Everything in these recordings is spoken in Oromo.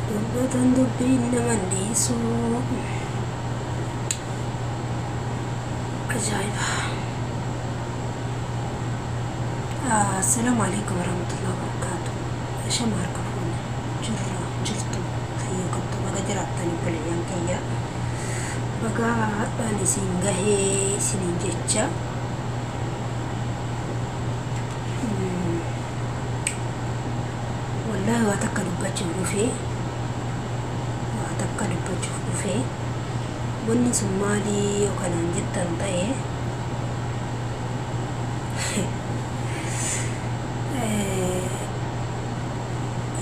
Dubbatan dubbiin naman dhiisu. Ajaa'iba. Assalaamu alaikum warahmatullahi wabarakatuh. Shama harka fuune jirra jirtu fayyaa qabdu baga jiraattan obboleeyyan kiyya. Baga hadhaan isin gahee isiniin jecha. Wallaahi waa takka dubbachuuf dhufee waa takka dubbachuuf dhufee wanni sun maalii yoo kanaan jettan ta'e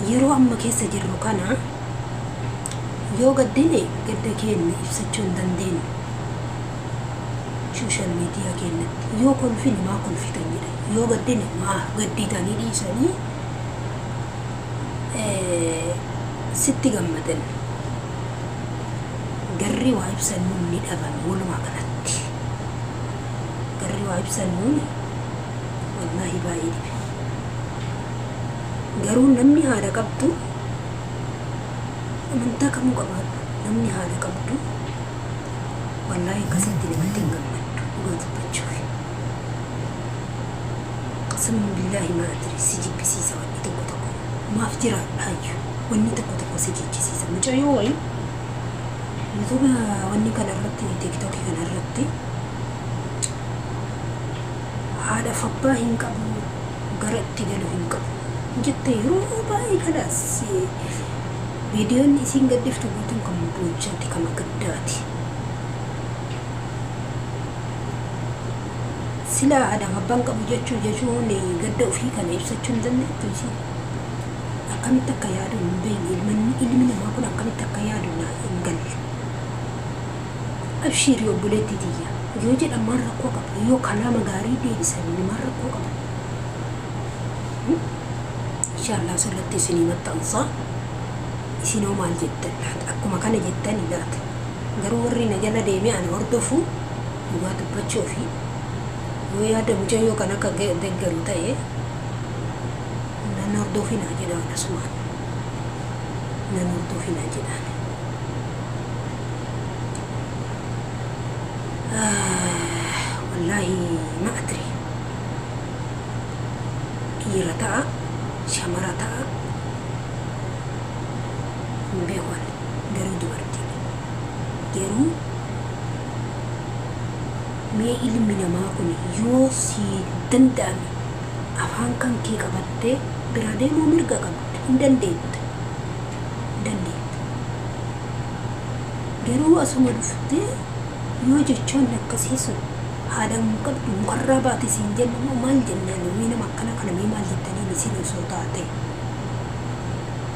yeroo amma keessa jirru kana yoo gaddine gadda keenya ibsachuu hin dandeenyu. Social media keenyatti yoo kolfine maa kolfitan jedhan, yoo gaddine maa gadditanii dhiisanii sitti gammadan. Garri waa ibsannuun ni dhabame. Walumaa galatti garri waa ibsannuun wallaahi baay'ee dhibe. Garuu namni haadha qabdu, amantaa kamuu qabaadhu, namni haadha qabdu wallaahi akkasitti namatti hin gammaddu dhugaa dubbachuuf. Qasam billaahi maa adri si jibbisiisa wanni tokko tokko. Maaf jiraadhaayyu wanni tokko tokko si jechisiisa. Mucayyoo wayii YouTube wanni kana irratti, TikTok kana irratti, haadhaaf abbaa hin qabu, gara itti galu hin qabu jette. Yeroo baay'ee kalaas viidiyoon isiin gadhiftu guutuun kan boochaati, kan gaddaati. Silaa haadhaaf abbaan qabu jechuun gadda ofii kana ibsachuu hin dandeettu isiin. Akkamitti akka yaadu hin beekne. Ilmi namaa kun akkamitti akka yaadu naa hin galle. Abshiirii obboleettii tiyya yoo jedhan maal rakkoo qaba? Yoo kalaama gaarii deebisan maal rakkoo qaba? Inshaallah asirratti isinii maxxansa. Isinoo maal jettan laata? Akkuma kana jettanii laata? Garuu warri na jala deemee ana hordofu, dhugaa dubbachuu fi yoo yaada mucayyoo kan akka deeggaru ta'e, nan hordofinaa jedhaan. Asumaan nan hordofinaa jedhaan. Wallaahi ma adri, dhiira ta'a shamara ta'a hin beeku ani, garuu dubartiidha. Garuu mee ilmi namaa kun yoo si danda'ame afaan kan kee qabattee biraa deemuu mirga qabda, hin dandeetta, hin dandeetta. Garuu asuma dhuftee yoo jechoonni akkasii sun, haadha hin qabdu, mukarraa baate siin jennu moo maal jennaan? Mee nama akkana kana mee maal jettaniin isin osoo taate?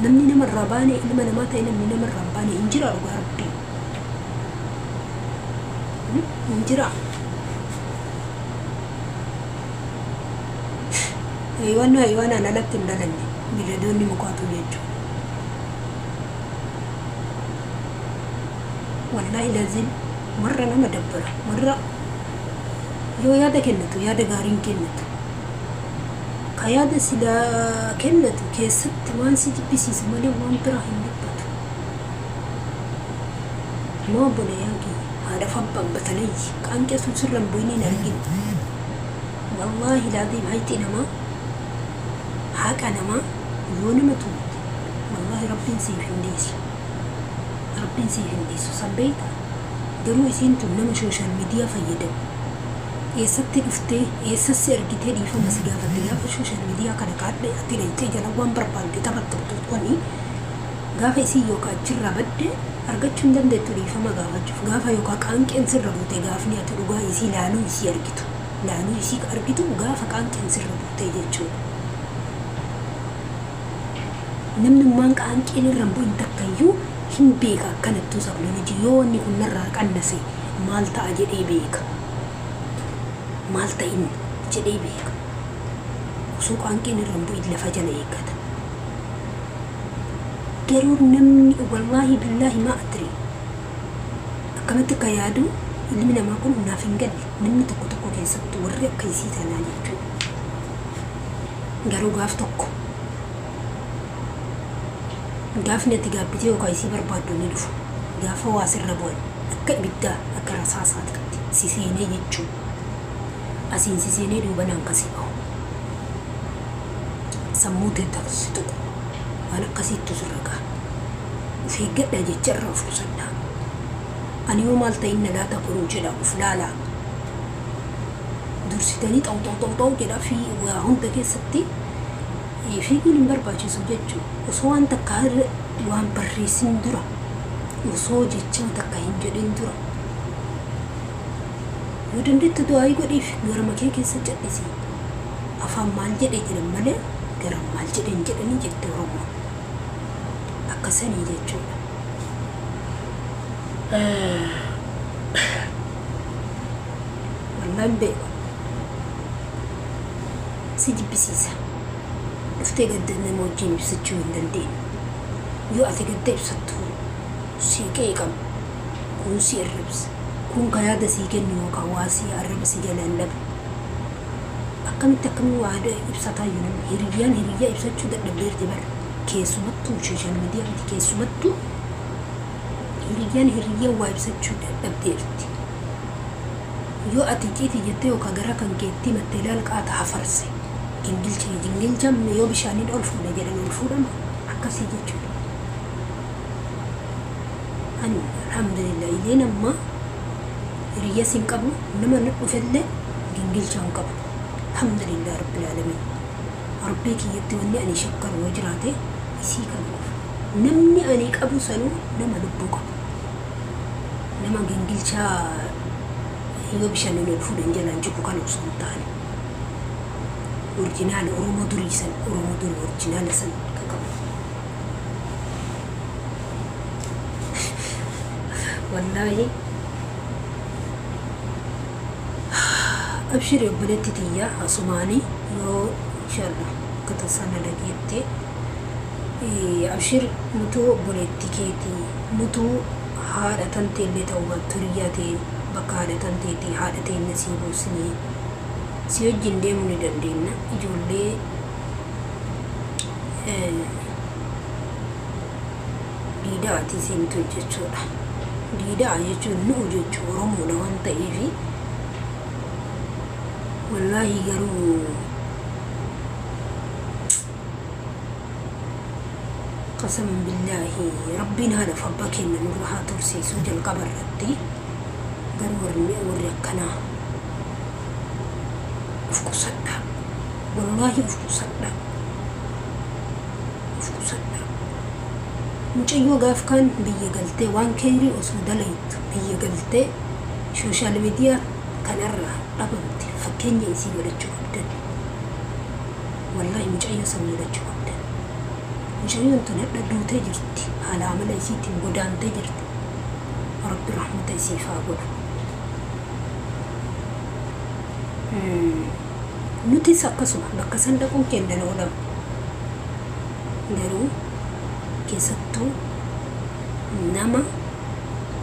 Namni namarraa baane, ilma namaa ta'e namni namarraa hin baane hin jira. Dhugaa Rabbii hin jira. Haywaanni haywaanaan alatti hin dhalanne, bineeldonni mukaatu jechuudha. Wallaahi lazim warra nama dabbara, warra yoo yaada kennatu yaada gaariin kennatu, ka yaada silaa kennatu keessatti waan si jibbisiisu malee waan biraa hin dubbatu. Moo obboleeyyan kiyya, haadha abbaan batalayyi qaanqee sun sirra hin bu'in hin argin. Wallaahi laaziim hayxi namaa, haqa namaa yoo nama tumte, wallaahi Rabbiin siif hin dhiisu, Rabbiin siif hin dhiisu san beektaa. Garuu isiin tun nama social media fayyadamu eessatti dhuftee, eessassi argitee dhiifama si gaafatte? Gaafa social media kana kaadhe ati dhayxee jala waan barbaadde taphattu kuni, gaafa isiin yookaan achirraa badde argachuu hin dandeettu dhiifama gaafachuuf. Gaafa yookaan qaanqeen sirra buute, gaafni ati dhugaa isii laaluu isii argitu, laaluu isii argitu, gaafa qaanqeen sirra buute jechuudha. Namnummaan qaanqeen irra hin bu'in takkayyuu hin beeka. Akkanattuu psychology yoo wanni kun narraa qannase maal ta'a jedhee beeka, maal ta'in jedhee beeka. Osoo qaanqeen irra hin bu'in lafa jala eeggata. Garuu namni, wallaahi billaahi maa adri, akkamatti akka yaadu ilmi namaa kun naaf hin galle. Namni tokko tokko, keessattuu warri akka isii tanaa jechuudha. Garuu gaaf tokko gaafni ati gaabbitee yookaan isii barbaaddu ni dhufa. Gaafa waa sirra bu'an akka ibiddaa akka rasaasaatti si seenee jechuu. Asiin si seenee duubanaan ka si bahu. Sammuu tee si tuqu. Waan akkasiittu sirra gaha. Of eeggadhaa jecha irraa of qusadhaa. Ani yoo maal ta'inna laata boruu jedhaa of laalaa. Dursitanii xaw xaw xaw xaw jedhaa fi waa hunda keessatti fiiguun hin barbaachisu jechuudha. Osoo waan takka waan barreessin dura, osoo jecha takka hin jedhin dura, yoo dandeettu du'aayii godhiif garuma kee keessa cadhisi. Afaan maal jedhe jedhan malee garan maal jedhe hin jedhanii jette Oromoon. Akkasanii jechuudha. Wallahi hin beeku. Si jibbisiisa. Dhuftee gadda nama wajjin ibsachuu hin dandeenye. Yoo ati gadda ibsattu si qeeqamu. Kun si arrabsa. Kun ka yaada sii kennu yookaan waa si arraba si jalaan dhabu. Akkamitti akkamiin waa ibsataa iyyuu namni hiriyyaan hiriyyaa ibsachuu dadhabdeerti bara. Keessumattuu social media miti, keessumattuu hiriyyaan hiriyyaa waa ibsachuu dadhabdeerti. Yoo ati icciitii jettee yookaan garaa kan keetti himatte ilaal qaata hafarse. Gingilcha gingilcha yoo bishaaniin ol fuudha jedhan ol fuudhama akkasii jechuudha. Ani alhamdulillah ileen ammaa hiriyyas hin qabu, nama na dhufellee gingilcha hin qabu. Alhamdulillah rabbil alamin. Rabbii kiyyatti wanni ani shakkaru yoo jiraate isii kana qofa. Namni ani qabu sanuu nama lubbuu qabu. Nama gingilchaa yoo bishaaniin ol fuudhan jalaan jigu kana osoo hin taane. Orjinaala Oromoo durii san, Oromoo durii orjinaala san ka qabu. Wallaahi abshiri obboleetti tiyya, asumaani yoo inshallah akka tasaa na dhageette, abshir, nutuu obboleetti keetii, nutuu haadha tanteellee ta'uu baattu hiriyyaa ta'e bakka haadha tanteetii haadha teenya sii buusnee si wajjin deemuu ni dandeenya. Ijoollee diida'aati isintu jechuudha. Diida'a jechuun nu'u jechuu, Oromoodha waan ta'eefi. Wallaahi garuu qasaman billaahi rabbiin haadhaaf abbaa keenya nurra haa tursiisuu jalqaba irratti. Garuu warri akkanaa uf qusadhaa, wallaahi uf qusadhaa, uf qusadhaa. Mucayyoo gaaf kaan biyya galtee waan keeyrii osoo dalaytu biyya galtee social media kanarraa dhabamte fakkeenya isii godhachuu qabdan. Wallaahi mucayyoo san godhachuu qabdan. Mucayyoon tun hadha duutee jirti, haala amala isiitiin godaantee jirti. Rabbi rahmata isiif haa godhu. Nutis akkasuma bakka san dhaquun keenya hin oolamu. Garuu keessattuu nama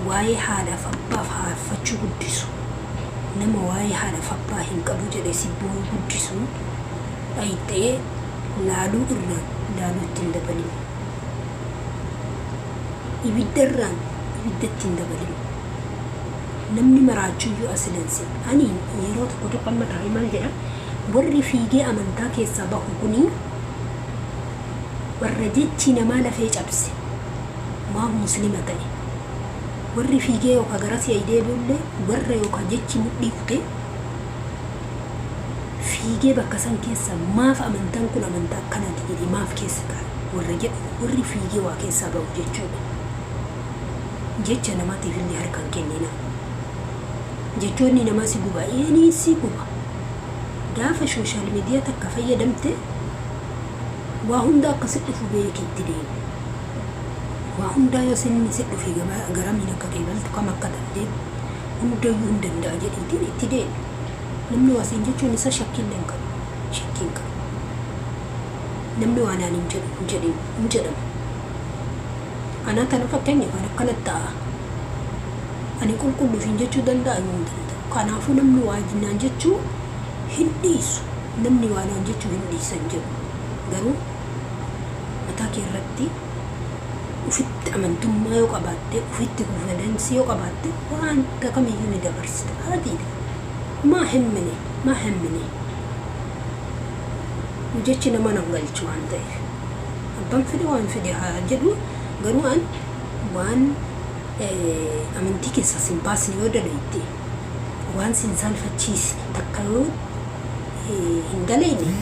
waa'ee haadhaaf abbaaf haarfachuu guddisu, nama waa'ee haadhaaf abbaa hin qabu jedhee si boo'uu guddisuun dhayxee laaluu irraan laaluu itti hin dabalin. Ibidda irraan ibidda itti hin dabalin. Namni maraachuyyuu asilansi. Ani yeroo tokko tokko amma taa'ee maal jedha, warri fiigee amantaa keessaa bahu kuni warra jechi namaa lafee cabse maaf muslima ta'e. Warri fiigee yookaan gara si'ai deebi'ullee warra yookaan jechi mudhii kutee fiigee bakka san keessa maaf amantaan kun amantaa akkanaati jedhee maaf keessa kaa'e warra jedhu, warri fiigee waa keessaa bahu jechuudha. Jecha namaatiif illee harka hin kenninaa. Jechoonni namaa si guba, eenii si guba. Gaafa social media takka fayyadamte waa hunda akka si dhufu beeki itti deemi. Waa hundaa yoo sinni si dhufe garamiin akka qeebaltu kam akka dandeettu hundayyuu hin danda'a jedhiitiin itti deemi. Namni waa siin jechuun isaa shakkiillee hin qabu. Shakkii hin qabu. Namni waa naan hin jedhu hin jedhin hin jedhamu. Anaa tana fakkeenyaaf ani akkana ta'a. Ani qulqulluuf hin jechuu danda'a? Hin danda'u. Kanaafuu namni waa naan jechuu hin dhiisu. Namni waa naan jechuu hin dhiisan jedhu. Garuu mataa kee irratti ufitti amantummaa yoo qabaatte, ufitti confidence yoo qabaatte, wanta kamiyyuu ni dabarsita. Adiidha. Maa hemmine, maa hemmine. Jechi nama nan galchu waan ta'eef. Abbaan fedhe waan fedhe haa jedhu, garuu an waan amantii keessaa sin baasne yoo dalayte, waan sin saalfachiisne takka yoo hin dalayne,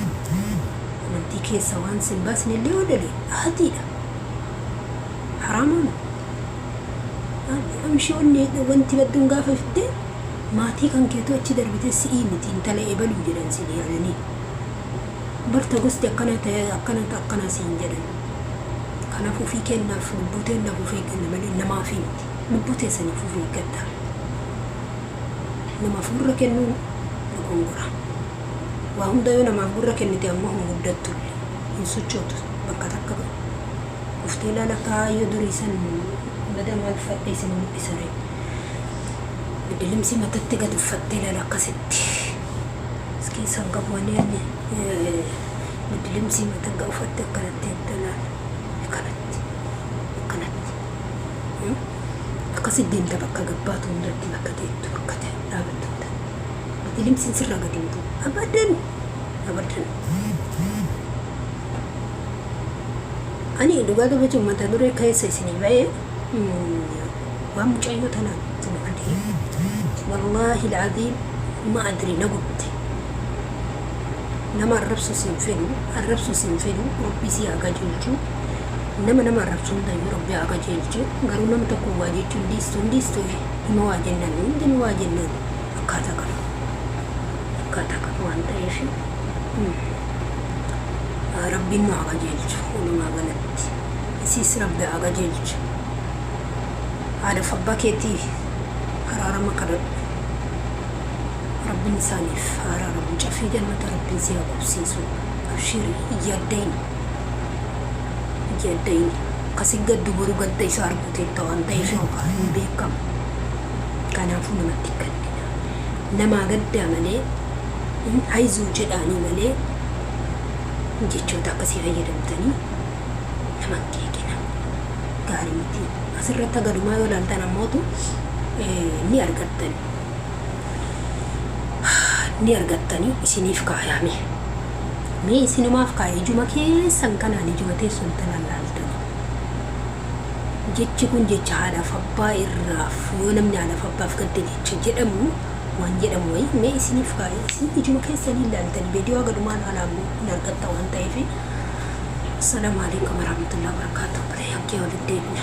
amantii keessa waan sin baasne illee yoo dalay adiidha. Haraamaan amshii wanni wanti badduun gaafa fidde maatii kan keetu achi darbite si'ii miti, intala ebaluu jedhan sin yaadanii. Barta gosti akkana ta'e, akkana akkana siin jedhan. Kanaaf ofii kennaaf, lubbuu teennaaf of eegganna malee namaaf miti. Lubbuu teessaniif of eeggadha. Namaaf gurra kennuun dogongora. Waa hunda yoo namaaf gurra kennite ammoo hin guddattullee, hin sochootu, bakka takka kuftee ilaala. Akka yoo durii san bada maal uffadhee isin mul'isa ree. Bidilimsii matatti gad uffattee ilaala akkasitti. Keessan qabu ani bidilimsii mata gad uffatte akkanatti ilaala. Akkanatti akkanatti. Akkasitti deemta bakka gabbaatu hundatti, bakka teettu, bakka dhaabattu hundatti. Bidilimsiin sirraa gadi hin bu'u. Abadan abadan. Ani dhugaa dubbachuun mata duree keessa isinii ba'ee waan mucayyoo tanaan itti fide. Wallaahi al'aziim, ma adri, na gubde. Nama arrabsu sin fedhu, arrabsu sin fedhu, Rabbi si haa qajeelchu. Nama arrabsu hundayyuu Rabbi haa qajeelchu. Garuu nama tokko waa jechuun dhiistu hin dhiistu, hima waa jennaan, hundinuu waa jennaan akkaataa qaba. Akkaataa qaba waan ta'eef Rabbiin nu haa qajeelchu walumaa galatti. Isiis Rabbi haa qajeelchu. Haadhaaf abbaa keetii araarama kadhadhu. Rabbiin isaaniif haa araaramu. Caffee jannata Rabbiin si haa qubsiisu. Abshir, yaaddayin. Yaaddayin. Akkasi gaddu boru gadda isaa arguu teetta waan ta'eef yookaan hin beekamu. Kanaafuu namatti hin gaddina. Namaa gaddaa malee, hayzuu jedhaanii malee, jechoota akkasii fayyadamtanii nama hin qeeqina. Gaarii miti. Asirratti agadumaa yoo ilaaltan ammootu ni argattan. Ni argattanii isiniif kaayame. Mee isinumaaf kaaya, ijuma keessan kanaan, ijuma teesson tanaan laaltanii. Jechi kun jecha haadhaaf abbaa irraaf, yoo namni haadhaaf abbaaf gadde jecha jedhamu waan jedhamu wayii mee isiniif kaaya, isin ijuma keessanii ilaaltanii viidiyoo agadumaa ilaalaa immoo hin argatta waan ta'eef. Assalaamu alaikum warahmatullahi wabarakatuh. Obboleeyyan kee walitti deebina.